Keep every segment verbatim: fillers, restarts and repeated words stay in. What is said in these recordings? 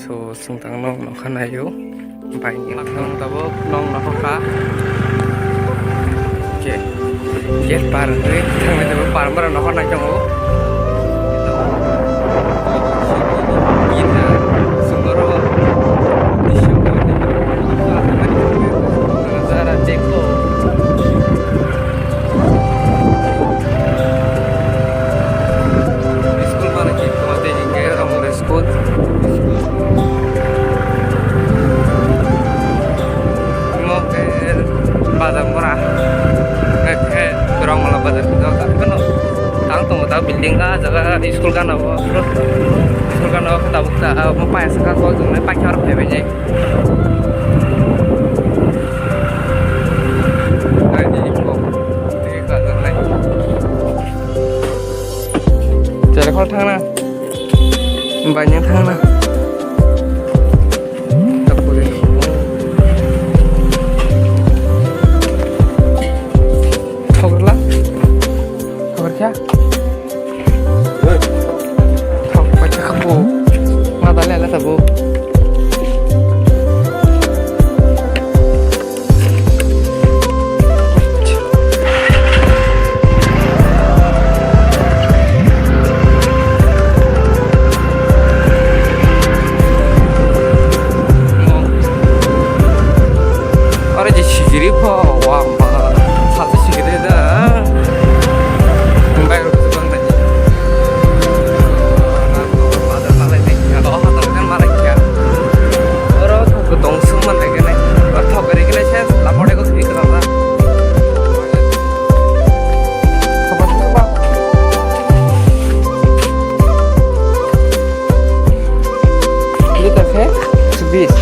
So, sungtang nong nokha nayo. Bai ni nokha tabuk nong nokha. Oke. Gate par wngwi thangwi tabuk par bara nokha nai tongo. Zara dekho. School mana ki, toma tei hingke oro school. Imo ke bazar mora. Ke, ke Rongmala bazar ke doka. Kono tang tongo ta building a jaga school gana o. School gana o tabuk ta, mo paya saka ko jong nai pakya oro phai bai nai. Cherai khol thangna. Bai nang thangna. Thok rwla. Thok rwkha. Thok paikha kha bo. Ma dale ala tabuk. Oro je sijiri pho, wa ma, salsa sijiri da. Bai rok bang da. Oro thok tong sung man nai kene. Oro thok ri kene se, lapor ego kri kene da. Litre khe ekso bis.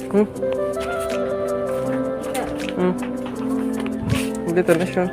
Hmm? Hmm. Litre ni song.